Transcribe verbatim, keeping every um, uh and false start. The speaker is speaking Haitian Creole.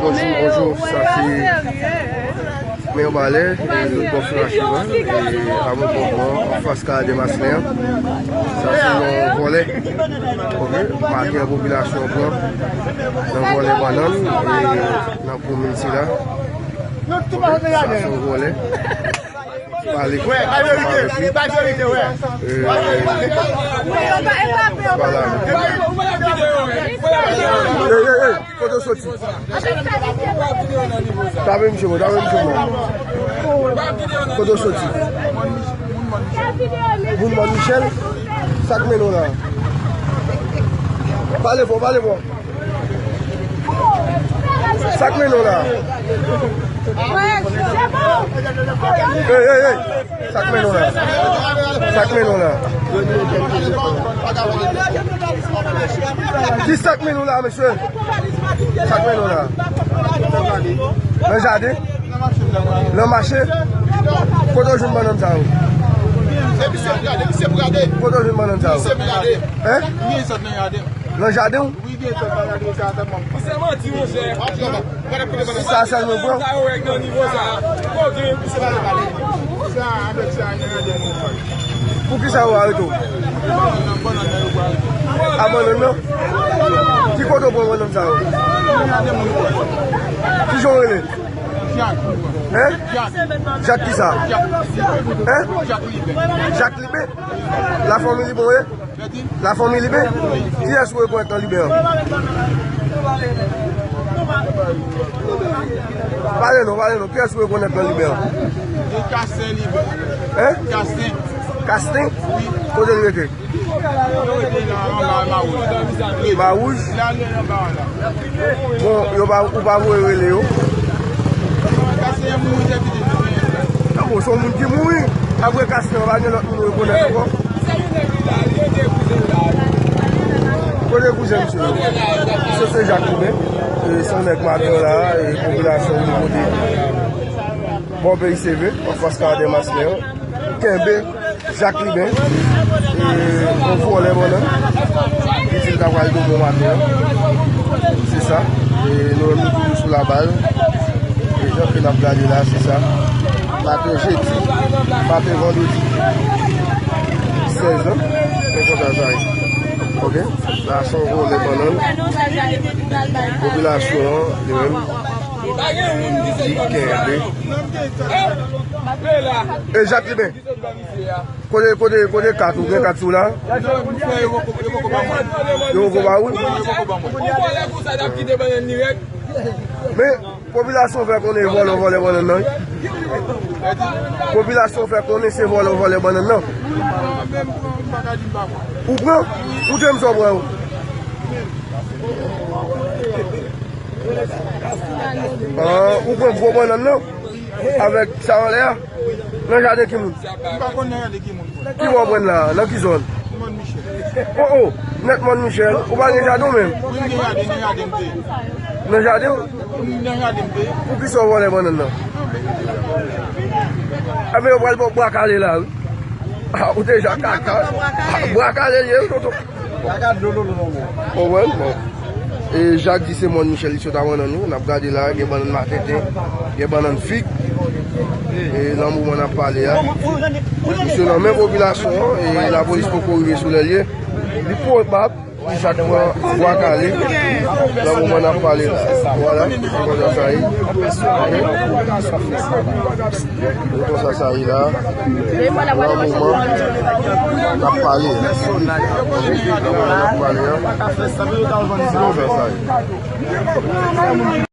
Bonjou, bonjou. Sa se Meyòbalè, e, lòt bò Flachou a, e, Amonbòbò, anfas Karadè Maslen an. Sa se yon vòlè. Oke, maten an popilasyon an pran nan vòlè bannann, e, nan komin sila. Oke, sa se yon vòlè. Pale. Wè, pa verite, pa verite, wè. Pale avèk li. Ey, ey, ey, kote w soti? Tape misye, bro, tape misye, bro. Kote w soti? Moun Mòn Michèl? Sa k mennen w la? Pale fò, pale fò. Sa k mennen w la? Ey, ey, ey! Sa k mennen w la? Sa k mennen w la? Ki sa k mennen w la, mesye? Sa k mennen w la? Nan jaden? Nan mache? Kote w jwenn bannann sa yo? Kote w jwenn bannann sa yo? Hein? Nan jaden w? Wi, gen sòt nan gade sa sèlman. Sa sèlman pran. Sa avèk sa, gen gade moun. Poukisa yo arete w? A bannann nan? Ki kote w pran bannann sa yo? Kijan w rele? Jak. Hein? Jak. Jak kisa? Jak. Hein? Jak Liben. Jak Liben? Lafanmi Liben w ye? Lafanmi Liben? Kiyès ou rekonèt nan Liben an? Pale non, pale non. Kiyès ou rekonèt nan Liben an? Gen Kasten Liben. Hein? Kasten. Kasten? Wi. Kote l rete? Yo rete la, anba Mawouj. Mawouj? La, li anba la. Bon, yo pa, ou pa voye rele yo? Kasten mouri depi de. Nan bon, se yon moun ki mouri. Apre Kasten an, pa gen lòt moun ou rekonèt ankò? Kote kouzen misye yo? Misye se Jak Liben. E, se yon nèg maten la, e, popilasyon li kote. Bò peyi Seve, anfas Karadè Maslen an. Kenbe Jak Liben, e, yon vòlè bannann. Li di l ta pral dòmi maten an. Se sa. E nou menm nou toujou sou labal. E jan ke n ap gade la, se sa. Maten jedi, maten vandredi sèz an, men konsa sa ye. Oke? La, se yon vòlè bannann. Popilasyon an, li menm, li kenbe. E Jak Liben. Kote, kote, kote kat ou? Gen kat sou la? Yo poko ba ou? Men, popilasyon fè konnen vòlè, vòlè bannann nan. Popilasyon fè konnen se vòlè, vòlè bannann nan. Ou pran? Ou te m sa w pran yo? Ah, ou pran gwo bannann nan? Avèk sa anlè a? Nan jaden ki moun? M pa konn nan jaden ki moun. Ki bò w pran la? Nan ki zòn? Mòn Michèl. Oh, oh, nèt Mòn Michèl. Ou pa gen jaden w menm? Wi, m gen jaden, nan jaden m te ye. Nan jaden w? Nan jaden m te ye. Poukisa w vòlè bannann nan? Enben, yo pral ba w bwa kale la, wi. Ah, ou deja kaka. Ah, bwa kale l ye, wi, tonton. Kaka dlo, dlo, dlo, dlo. Konprann? Bon. E Jak di se Mòn Michèl li sot a bannann wi. N ap gade la, gen bannann matenten, gen bannann fig. E nan moman n ap pale a, misye nan men popilasyon an, e lapolis poko rive sou lè l ye. Li pwobab, li chak pran bwa kale. Nan moman n ap pale la. Vwala, se konsa sa ye. Oke? Se konsa sa ye la. Nan moman n ap pale. Nan moman n ap pale a. Se konsa sa ye.